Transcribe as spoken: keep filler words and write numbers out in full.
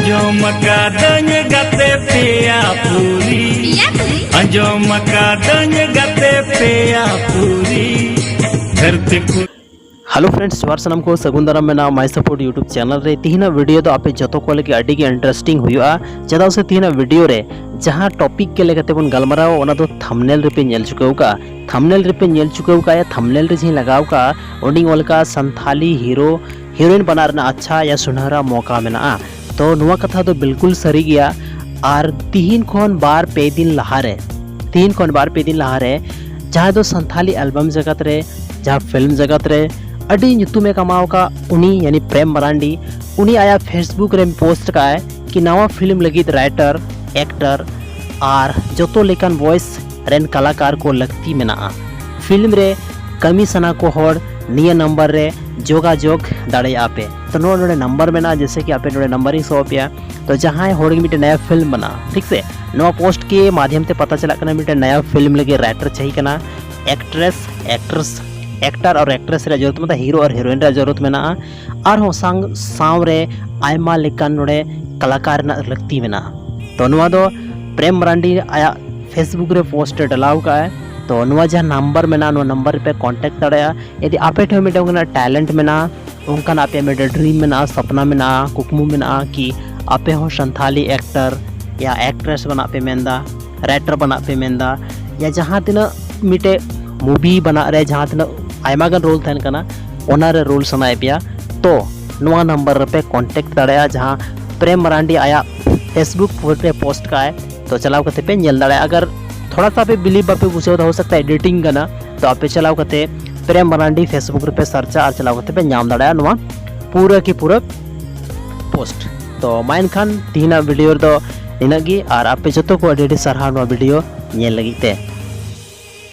ᱟᱸᱡᱚᱢ ᱟᱠᱟᱫᱟᱹᱧ ᱜᱟᱛᱮ ᱯᱮᱭᱟ ᱯᱩᱨᱤ᱾ ᱯᱮᱭᱟ ᱯᱩᱨᱤ? ᱟᱸᱡᱚᱢ ᱟᱠᱟᱫᱟᱹᱧ ᱜᱟᱛᱮ ᱯᱮᱭᱟ ᱯᱩᱨᱤ᱾ ᱫᱷᱟᱹᱨᱛᱤ ᱯᱩᱨᱤ᱾ Hello friends, ᱡᱚᱦᱟᱨ ᱥᱟᱱᱟᱢ ᱠᱚ ᱥᱟᱹᱜᱩᱱ ᱫᱟᱨᱟᱢ ᱢᱮᱱᱟᱜᱼᱟ My Support YouTube channel ᱨᱮ᱾ ᱛᱤᱦᱤᱧᱟᱜ video ᱫᱚ ᱟᱯᱮ ᱡᱚᱛᱚ ᱠᱚ ᱞᱟᱹᱜᱤᱫ ᱟᱹᱰᱤ ᱜᱮ interesting ᱦᱩᱭᱩᱜᱼᱟ, ᱪᱮᱫᱟᱜ ᱥᱮ ᱛᱤᱦᱤᱧᱟᱜ video ᱨᱮ ᱡᱟᱦᱟᱸ topic ᱠᱚ ᱞᱟᱹᱜᱤᱫ ᱛᱮᱵᱚᱱ ᱜᱟᱞᱢᱟᱨᱟᱣᱟ ᱚᱱᱟ ᱫᱚ thumbnail ᱨᱮᱯᱮ ᱧᱮᱞ ᱪᱩᱠᱟᱹᱣ ᱠᱟᱜᱼᱟ᱾ Thumbnail ᱨᱮᱯᱮ ᱧᱮᱞ ᱪᱩᱠᱟᱹᱣ ᱠᱟᱜᱼᱟ, thumbnail ᱨᱮ ᱡᱟᱦᱟᱸᱧ ᱞᱟᱜᱟᱣ ᱠᱟᱜᱼᱟ ᱚᱸᱰᱮᱧ ᱚᱞ ᱠᱟᱜᱼᱟ ᱥᱟᱱᱛᱷᱟᱞᱤ ᱦᱤᱨᱳ ᱦᱤᱨᱳᱭᱤᱱ ᱵᱟᱱᱟᱨ ᱨᱮᱱᱟᱜ ᱟᱪᱪᱷᱟ ᱭᱟ ᱥᱩᱱᱦᱟᱨᱟ ᱢᱚᱠᱟ ᱢᱮᱱᱟᱜᱼᱟ᱾ ᱛᱚ ᱱᱚᱣᱟ ᱠᱟᱛᱷᱟ ᱫᱚ ᱵᱤᱞᱠᱩᱞ ᱥᱟᱹᱨᱤ ᱜᱮᱭᱟ᱾ ᱟᱨ ᱛᱤᱦᱤᱧ ᱠᱷᱚᱱ ᱵᱟᱨ ᱯᱮ ᱫᱤᱱ ᱞᱟᱦᱟᱨᱮ, ᱛᱤᱦᱤᱧ ᱠᱷᱚᱱ ᱵᱟᱨ ᱯᱮ ᱫᱤᱱ ᱞᱟᱦᱟᱨᱮ ᱡᱟᱦᱟᱸᱭ ᱫᱚ ᱥᱟᱱᱛᱷᱟᱞᱤ album ᱡᱟᱜᱟᱛ ᱨᱮ, ᱡᱟᱦᱟᱸ film ᱡᱟᱜᱟᱛ ᱨᱮ ᱟᱹᱰᱤ ᱧᱩᱛᱩᱢᱮ ᱠᱟᱢᱟᱣ ᱟᱠᱟᱫ ᱩᱱᱤ, ᱭᱟᱱᱤ ᱯᱨᱮᱢ ᱢᱟᱨᱟᱱᱰᱤ, ᱩᱱᱤ ᱟᱭᱟᱜ Facebook ᱨᱮ post ᱠᱟᱜᱼᱟᱭ ᱠᱤ ᱱᱟᱣᱟ film ᱞᱟᱹᱜᱤᱫ writer, actor ᱟᱨ ᱡᱚᱛᱚ ᱞᱮᱠᱟᱱ voice ᱨᱮᱱ ᱠᱟᱞᱟᱠᱟᱨ ᱠᱚ ᱞᱟᱹᱠᱛᱤ ᱢᱮᱱᱟᱜᱼᱟ᱾ Film ᱨᱮ ᱠᱟᱹᱢᱤ ᱥᱟᱱᱟ ᱠᱚ ᱦᱚᱲ ᱱᱤᱭᱟᱹ number ᱨᱮ ᱡᱳᱜᱟᱡᱳᱜᱽ ᱫᱟᱲᱮᱭᱟᱜᱼᱟ ᱯᱮ᱾ ᱛᱚ ᱱᱚᱣᱟ ᱱᱚᱰᱮ number ᱢᱮᱱᱟᱜᱼᱟ, ᱡᱮᱭᱥᱮ ᱠᱤ ᱟᱯᱮ ᱱᱚᱰᱮ number ᱤᱧ show ᱟᱯᱮᱭᱟ᱾ ᱛᱚ ᱡᱟᱦᱟᱸᱭ ᱦᱚᱲ ᱜᱮ ᱢᱤᱫᱴᱮᱱ ᱱᱟᱭᱟ film ᱵᱮᱱᱟᱜᱼᱟ, ᱴᱷᱤᱠ ᱥᱮ, ᱱᱚᱣᱟ post ᱠᱮ ᱢᱟᱫᱷᱭᱚᱢ ᱛᱮ ᱯᱟᱛᱟ ᱪᱟᱞᱟᱜ ᱠᱟᱱᱟ ᱢᱤᱫᱴᱮᱱ ᱱᱟᱭᱟ film ᱞᱟᱹᱜᱤᱫ writer ᱪᱟᱹᱦᱤ ᱠᱟᱱᱟ, actress, actress, actor ᱟᱨ actress ᱨᱮᱭᱟᱜ ᱡᱚᱨᱩᱨᱟᱛ ᱢᱮᱱᱟᱜᱼᱟ, hero ᱟᱨ heroine ᱨᱮᱭᱟᱜ ᱡᱚᱨᱩᱨᱟᱛ ᱢᱮᱱᱟᱜᱼᱟ, ᱟᱨᱦᱚᱸ ᱥᱟᱝ ᱥᱟᱶ ᱨᱮ ᱟᱭᱢᱟ ᱞᱮᱠᱟᱱ ᱱᱚᱰᱮ ᱠᱟᱞᱟᱠᱟᱨ ᱨᱮᱱᱟᱜ ᱞᱟᱹᱠᱛᱤ ᱢᱮᱱᱟᱜᱼᱟ᱾ ᱛᱚ ᱱᱚᱣᱟ ᱫᱚ ᱯᱨᱮᱢ ᱢᱟᱨᱟᱱᱰᱤ ᱟᱭᱟᱜ Facebook ᱨᱮ post ᱮ ᱰᱟᱞᱟᱣ ᱠᱟᱜᱼᱟᱭ᱾ ᱛᱚ ᱱᱚᱣᱟ ᱡᱟᱦᱟᱸ number ᱢᱮᱱᱟᱜᱼᱟ, ᱱᱚᱣᱟ number ᱨᱮᱯᱮ contact ᱫᱟᱲᱮᱭᱟᱜᱼᱟ᱾ ᱡᱩᱫᱤ ᱟᱯᱮ ᱴᱷᱮᱱ ᱢᱤᱫᱴᱟᱝ ᱚᱱᱠᱟᱱᱟᱜ talent ᱢᱮᱱᱟᱜᱼᱟ, ᱚᱱᱠᱟᱱᱟᱜ ᱟᱯᱮᱭᱟᱜ ᱢᱤᱫᱴᱮᱱ dream ᱢᱮᱱᱟᱜᱼᱟ, ᱥᱟᱯᱱᱟ ᱢᱮᱱᱟᱜᱼᱟ, ᱠᱩᱠᱢᱩ ᱢᱮᱱᱟᱜᱼᱟ ᱠᱤ ᱟᱯᱮ ᱦᱚᱸ ᱥᱟᱱᱛᱷᱟᱞᱤ actor ᱭᱟ actress ᱵᱮᱱᱟᱜ ᱯᱮ ᱢᱮᱱᱫᱟ, writer ᱵᱮᱱᱟᱜ ᱯᱮ ᱢᱮᱱᱫᱟ, ᱭᱟ ᱡᱟᱦᱟᱸ ᱛᱤᱱᱟᱹᱜ ᱢᱤᱫᱴᱮᱡ movie ᱵᱮᱱᱟᱜ ᱨᱮ ᱡᱟᱦᱟᱸ ᱛᱤᱱᱟᱹᱜ ᱟᱭᱢᱟ ᱜᱟᱱ role ᱛᱟᱦᱮᱱ ᱠᱟᱱᱟ, ᱚᱱᱟᱨᱮ role ᱥᱟᱱᱟᱭᱮᱫ ᱯᱮᱭᱟ, ᱛᱚ ᱱᱚᱣᱟ number ᱨᱮᱯᱮ contact ᱫᱟᱲᱮᱭᱟᱜᱼᱟ, ᱡᱟᱦᱟᱸ ᱯᱨᱮᱢ ᱢᱟᱨᱟᱱᱰᱤ ᱟᱭᱟᱜ Facebook ᱨᱮ post ᱠᱟᱜᱼᱟᱭ᱾ ᱛᱚ ᱪᱟᱞᱟᱣ ᱠᱟᱛᱮ ᱯᱮ ᱧᱮᱞ ᱫᱟᱲᱮᱭᱟᱜᱼᱟ᱾ ᱟᱜᱟᱨ ᱛᱷᱚᱲᱟ ᱥᱟ ᱯᱮ believe ᱵᱟᱯᱮ ᱵᱩᱡᱷᱟᱹᱣ ᱫᱟ, ᱦᱳ ᱥᱟᱠᱛᱟ editing ᱠᱟᱱᱟ, ᱛᱚ ᱟᱯᱮ ᱪᱟᱞᱟᱣ ᱠᱟᱛᱮ ᱯᱨᱮᱢ ᱢᱟᱨᱟᱱᱰᱤ Facebook ᱨᱮᱯᱮ ᱥᱟᱨᱪᱟ ᱟᱨ ᱪᱟᱞᱟᱣ ᱠᱟᱛᱮ ᱯᱮ ᱧᱟᱢ ᱫᱟᱲᱮᱭᱟᱜᱼᱟ ᱱᱚᱣᱟ ᱯᱩᱨᱟᱹ ᱠᱤ ᱯᱩᱨᱟᱹ post᱾ ᱛᱚ ᱢᱟ ᱮᱱᱠᱷᱟᱱ ᱛᱤᱦᱤᱧᱟᱜ video ᱨᱮᱫᱚ ᱱᱤᱱᱟᱹᱜ ᱜᱮ, ᱟᱨ ᱟᱯᱮ ᱡᱚᱛᱚ ᱠᱚ ᱟᱹᱰᱤ ᱟᱹᱰᱤ ᱥᱟᱨᱦᱟᱣ ᱱᱚᱣᱟ video ᱧᱮᱞ ᱞᱟᱹᱜᱤᱫ ᱛᱮ᱾